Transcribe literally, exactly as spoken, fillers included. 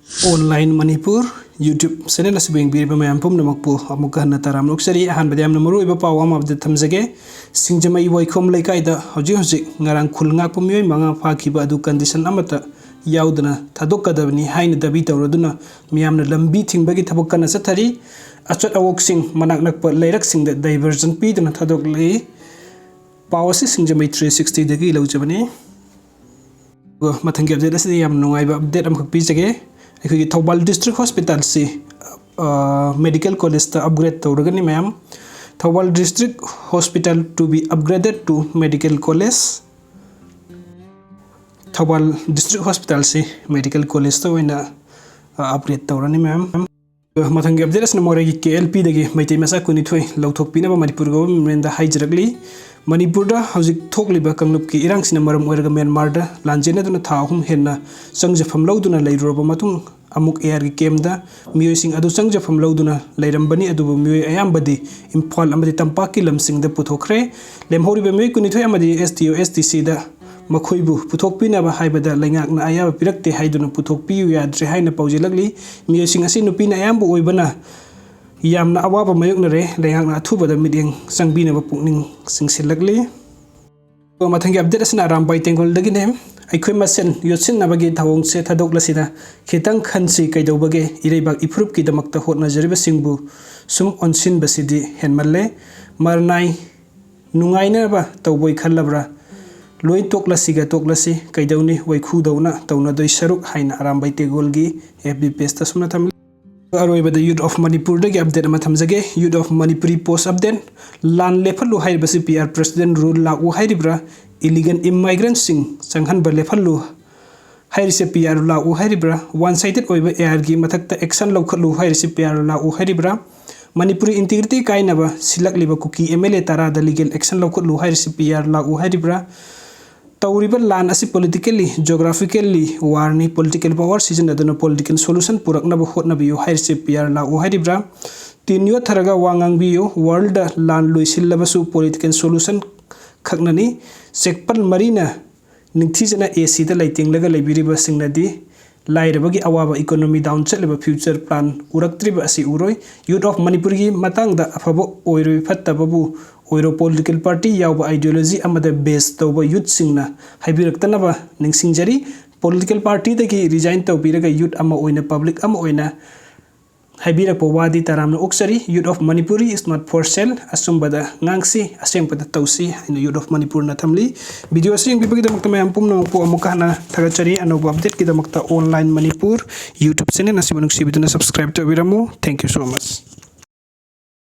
Online Manipur YouTube channel ꯑꯁꯤꯕꯨ ꯌꯦꯡꯕꯤꯔꯤꯕ ꯃꯌꯥꯝ ꯄꯨꯝꯅꯃꯛꯄꯨ ꯑꯃꯨꯛꯀ ꯍꯟꯅ ꯇꯔꯥꯝꯅ ꯑꯣꯛꯆꯔꯤ꯫ ꯑꯍꯥꯟꯕꯗ ꯌꯥꯝꯅ ꯃꯔꯨꯑꯣꯏꯕ ꯄꯥꯎ ꯑꯃ ꯑꯞꯗꯦꯠ ꯊꯝꯖꯒꯦ꯫ ꯁꯤꯡꯖꯃꯩ ꯋꯥꯏꯈꯣꯝ ꯂꯩꯀꯥꯏꯗ ꯍꯧꯖꯤꯛ ꯍꯧꯖꯤꯛ ꯉꯔꯥꯡ ꯈꯨꯜ ꯉꯥꯛꯄ ꯃꯤꯑꯣꯏ ꯃꯉꯥ ꯐꯥꯈꯤꯕ ꯑꯗꯨ ꯀꯟꯗꯤꯁꯟ ꯑꯃꯠꯇ ꯌꯥꯎꯗꯅ ꯊꯥꯗꯣꯛꯀꯗꯕꯅꯤ ꯍꯥꯏꯅ ꯗꯥꯕꯤ ꯇꯧꯔꯗꯨꯅ ꯃꯤꯌꯥꯝꯅ ꯂꯝꯕꯤ ꯊꯤꯡꯕꯒꯤ ꯊꯕꯛ ꯀꯟꯅ ꯆꯠꯊꯔꯤ꯫ ꯑꯆꯠ ꯑꯋꯣꯛꯁꯤꯡ ꯃꯅꯥꯛ ꯅꯛꯄ ꯂꯩꯔꯛꯁꯤꯡꯗ ꯗꯥꯏꯚꯔꯖꯟ ꯄꯤꯗꯨꯅ ꯊꯥꯗꯣꯛꯂꯤ꯫ ꯄꯥꯎ ꯑꯁꯤ ꯁꯤꯡꯖꯃꯩ ꯊ꯭ꯔꯤ ꯁꯤꯛꯁꯇꯤꯗꯒꯤ ꯂꯧꯖꯕꯅꯤ꯫ ꯑꯗꯨꯒ ꯃꯊꯪꯒꯤ ꯑꯞꯗꯦꯠ ꯑꯁꯤꯗꯤ ꯌꯥꯝ ꯅꯨꯡꯉꯥꯏꯕ ꯑꯞꯗꯦꯠ ꯑꯃꯈꯛ ꯄꯤꯖꯒꯦ꯫ ꯑꯩꯈꯣꯏꯒꯤ ꯊꯧꯕꯥꯜ ꯗꯤꯁꯇ꯭ꯔꯤꯛ ꯍꯣꯁꯄꯤꯇꯥꯜꯁꯤ, ꯑ, ꯃꯦꯗꯤꯀꯦꯜ ꯀꯣꯂꯦꯖꯇ ꯑꯞꯒ꯭ꯔꯦꯗ ꯇꯧꯔꯒꯅꯤ ꯃꯌꯥꯝ꯫ Thoubal district hospital to be upgraded to medical college꯫ Thoubal district ꯍꯣꯁꯄꯤꯇꯥꯜꯁꯤ ꯃꯦꯗꯤꯀꯦꯜ ꯀꯣꯂꯦꯖꯇ ꯑꯣꯏꯅ, ꯑ, ꯑꯞꯒ꯭ꯔꯦꯗ ꯇꯧꯔꯅꯤ ꯃꯌꯥꯝ꯫ ꯃꯊꯪꯒꯤ ꯑꯞꯗꯦꯠ ꯑꯁꯤꯅ ꯃꯣꯔꯦꯒꯤ ꯀꯦ ꯑꯦꯜ ꯄꯤꯗꯒꯤ ꯃꯩꯇꯩ ꯃꯆꯥ ꯀꯨꯟꯅꯤꯊꯣꯏ ꯂꯧꯊꯣꯛꯄꯤꯅꯕ ꯃꯅꯤꯄꯨꯔ ꯒꯣꯚꯔꯟꯃꯦꯟꯗ ꯍꯥꯏꯖꯔꯛꯂꯤ꯫ ꯃꯅꯤꯄꯨꯔꯗ ꯍꯧꯖꯤꯛ ꯊꯣꯛꯂꯤꯕ ꯀꯥꯡꯂꯨꯞꯀꯤ ꯏꯔꯥꯡꯁꯤꯅ ꯃꯔꯝ ꯑꯣꯏꯔꯒ ꯃ꯭ꯌꯥꯟꯃꯥꯔꯗ ꯂꯥꯟꯖꯦꯟꯅꯗꯨꯅ ꯊꯥ ꯑꯍꯨꯝ ꯍꯦꯟꯅ ꯆꯪꯖꯐꯝ ꯂꯧꯗꯨꯅ ꯂꯩꯔꯨꯔꯕ ꯃꯇꯨꯡ ꯑꯃꯨꯛ ꯑꯦ ꯑꯥꯔꯒꯤ ꯀꯦꯝꯗ ꯃꯤꯑꯣꯏꯁꯤꯡ ꯑꯗꯨ ꯆꯪꯖꯐꯝ ꯂꯧꯗꯨꯅ ꯂꯩꯔꯝꯕꯅꯤ, ꯑꯗꯨꯕꯨ ꯃꯤꯑꯣꯏ ꯑꯌꯥꯝꯕꯗꯤ ꯏꯝꯐꯥꯜ ꯑꯃꯗꯤ ꯇꯝꯄꯥꯛꯀꯤ ꯂꯝꯁꯤꯡꯗ ꯄꯨꯊꯣꯛꯈ꯭ꯔꯦ꯫ ꯂꯦꯝꯍꯧꯔꯤꯕ ꯃꯤꯑꯣꯏ ꯀꯨꯟꯅꯤꯊꯣꯏ ꯑꯃꯗꯤ ꯑꯦꯁ ꯇꯤ ꯑꯣ ꯑꯦꯁ ꯇꯤ ꯁꯤꯗ ꯃꯈꯣꯏꯕꯨ ꯄꯨꯊꯣꯛꯄꯤꯅꯕ ꯍꯥꯏꯕꯗ ꯂꯩꯉꯥꯛꯅ ꯑꯌꯥꯕ ꯄꯤꯔꯛꯇꯦ ꯍꯥꯏꯗꯨꯅ ꯄꯨꯊꯣꯛꯄꯤꯌꯨ ꯌꯥꯗ꯭ꯔꯦ ꯍꯥꯏꯅ ꯄꯥꯎꯖꯦꯜꯂꯛꯂꯤ꯫ ꯃꯤꯑꯣꯏꯁꯤꯡ ꯑꯁꯤ ꯅꯨꯄꯤꯅ ꯑꯌꯥꯝꯕ ꯑꯣꯏꯕꯅ ꯌꯥꯝꯅ ꯑꯋꯥꯕ ꯃꯥꯌꯣꯛꯅꯔꯦ꯫ ꯂꯩꯉꯥꯛꯅ ꯑꯊꯨꯕꯗ ꯃꯤꯠꯌꯦꯡ ꯆꯪꯕꯤꯅꯕ ꯄꯨꯛꯅꯤꯡ ꯆꯤꯡꯁꯤꯜꯂꯛꯂꯤ꯫ ꯑꯗꯨꯒ ꯃꯊꯪꯒꯤ ꯑꯞꯗꯦꯠ ꯑꯁꯤꯅ ꯑꯔꯥꯝꯕꯥꯏ ꯇꯦꯡꯒꯣꯜꯗꯒꯤꯅꯤ꯫ ꯑꯩꯈꯣꯏ ꯃꯁꯦꯟ ꯌꯣꯠꯁꯤꯟꯅꯕꯒꯤ ꯊꯧꯑꯣꯡꯁꯦ ꯊꯥꯗꯣꯛꯂꯁꯤꯗ, ꯈꯤꯇꯪ ꯈꯟꯁꯤ ꯀꯩꯗꯧꯕꯒꯦ? ꯏꯔꯩꯕꯥꯛ ꯏꯐꯨꯔꯨꯞꯀꯤꯗꯃꯛꯇ ꯍꯣꯠꯅꯖꯔꯤꯕꯁꯤꯡꯕꯨ ꯁꯨꯝ ꯑꯣꯟꯁꯤꯟꯕꯁꯤꯗꯤ ꯍꯦꯟꯃꯜꯂꯦ꯫ ꯃꯔꯅꯥꯏ ꯅꯨꯡꯉꯥꯏꯅꯕ ꯇꯧꯕꯣꯏ ꯈꯜꯂꯕ꯭ꯔꯥ? ꯂꯣꯏ ꯇꯣꯛꯂꯁꯤꯒ ꯇꯣꯛꯂꯁꯤ, ꯀꯩꯗꯧꯅꯤ ꯋꯥꯏꯈꯨꯗꯧꯅ ꯇꯧꯅꯗꯣꯏ ꯁꯔꯨꯛ ꯍꯥꯏꯅ ꯑꯔꯥꯝꯕꯥꯏ ꯇꯦꯡꯒꯣꯜꯒꯤ ꯑꯦꯐ ꯕꯤ ꯄꯦꯖꯇ ꯁꯨꯝꯅ ꯊꯝꯂꯤ꯫ ꯑꯔꯣꯏꯕꯗ Youth of Manipurꯗꯒꯤ ꯑꯞꯗꯦꯠ ꯑꯃ ꯊꯝꯖꯒꯦ꯫ Youth of Manipuri post update꯫ ꯂꯥꯟ ꯂꯦꯞꯍꯜꯂꯨ ꯍꯥꯏꯔꯤꯕꯁꯤ ꯄꯤ ꯑꯥꯔ president rule ꯂꯥꯛꯎ ꯍꯥꯏꯔꯤꯕ꯭ꯔꯥ? Illegal immigrantꯁꯤꯡ ꯆꯪꯍꯟꯕ ꯂꯦꯞꯍꯜꯂꯨ ꯍꯥꯏꯔꯤꯁꯦ ꯄꯤ ꯑꯥꯔ ꯂꯥꯛꯎ ꯍꯥꯏꯔꯤꯕ꯭ꯔꯥ? One sided ꯑꯣꯏꯕ ꯑꯦ ꯑꯥꯔꯒꯤ ꯃꯊꯛꯇ action ꯂꯧꯈꯠꯂꯨ ꯍꯥꯏꯔꯤꯁꯦ ꯄꯤ ꯑꯥꯔ ꯂꯥꯛꯎ ꯍꯥꯏꯔꯤꯕ꯭ꯔꯥ? ꯃꯅꯤꯄꯨꯔꯤ integrity ꯀꯥꯏꯅꯕ ꯁꯤꯜꯂꯛꯂꯤꯕ ꯀꯨꯀꯤ ꯑꯦꯝ ꯑꯦꯜ ꯑꯦ ꯇꯔꯥꯗ legal action ꯂꯧꯈꯠꯂꯨ ꯍꯥꯏꯔꯤꯁꯦ ꯄꯤ ꯑꯥꯔ ꯂꯥꯛꯎ ꯍꯥꯏꯔꯤꯕ꯭ꯔꯥ? ꯇꯧꯔꯤꯕ ꯂꯥꯟ ꯑꯁꯤ politically, geographically warꯅꯤ꯫ Political power ꯁꯤꯖꯤꯟꯅꯗꯨꯅ political solution ꯄꯨꯔꯛꯅꯕ ꯍꯣꯠꯅꯕꯤꯌꯨ ꯍꯥꯏꯔꯤꯁꯦ ꯄꯤ ꯑꯥꯔ ꯂꯥꯛꯎ ꯍꯥꯏꯔꯤꯕ꯭ꯔꯥ? ꯇꯤꯟ ꯌꯣꯠꯊꯔꯒ ꯋꯥ ꯉꯥꯡꯕꯤꯌꯨ꯫ Worldꯗ ꯂꯥꯟ ꯂꯣꯏꯁꯤꯜꯂꯕꯁꯨ political solution ꯈꯛꯅꯅꯤ꯫ ꯆꯦꯛꯄꯜ ꯃꯔꯤꯅ ꯅꯤꯡꯊꯤꯖꯅ ꯑꯦ ꯁꯤꯗ ꯂꯩꯇꯦꯡꯂꯒ ꯂꯩꯕꯤꯔꯤꯕꯁꯤꯡꯅꯗꯤ ꯂꯥꯏꯔꯕꯒꯤ ꯑꯋꯥꯕ, economy down ꯆꯠꯂꯤꯕ future plan ꯎꯔꯛꯇ꯭ꯔꯤꯕ ꯑꯁꯤ ꯎꯔꯣꯏ꯫ Youth of ꯃꯅꯤꯄꯨꯔꯒꯤ ꯃꯇꯥꯡꯗ ꯑꯐꯕ ꯑꯣꯏꯔꯣꯏ ꯐꯠꯇꯕꯕꯨ ꯑꯣꯏꯔꯣ political party ꯌꯥꯎꯕ ideology ꯑꯃꯗ base ꯇꯧꯕ youthꯁꯤꯡꯅ ꯍꯥꯏꯕꯤꯔꯛꯇꯅꯕ ꯅꯤꯡꯁꯤꯡꯖꯔꯤ꯫ Political partyꯗꯒꯤ resign ꯇꯧꯕꯤꯔꯒ youth ꯑꯃ ꯑꯣꯏꯅ, public ꯑꯃ ꯑꯣꯏꯅ ꯍꯥꯏꯕꯤꯔꯛꯄ ꯋꯥꯗꯤ ꯇꯔꯥꯝꯅ ꯑꯣꯛꯆꯔꯤ꯫ Youth of Manipur is not for sale꯫ ꯑꯆꯨꯝꯕꯗ ꯉꯥꯡꯁꯤ, ꯑꯁꯦꯡꯕꯗ ꯇꯧꯁꯤ ꯍꯥꯏꯅ Youth of ꯃꯅꯤꯄꯨꯔꯅ ꯊꯝꯂꯤ꯫ Video ꯑꯁꯤ ꯌꯦꯡꯕꯤꯕꯒꯤꯗꯃꯛꯇ ꯃꯌꯥꯝ ꯄꯨꯝꯅꯃꯛꯄꯨ ꯑꯃꯨꯛꯀ ꯍꯟꯅ ꯊꯥꯒꯠꯆꯔꯤ꯫ ꯑꯅꯧꯕ updateꯀꯤꯗꯃꯛꯇ Online Manipur YouTube channel ꯑꯁꯤꯕꯨ ꯅꯨꯡꯁꯤꯕꯤꯗꯨꯅ subscribe ꯇꯧꯕꯤꯔꯝꯃꯨ꯫ Thank you so much꯫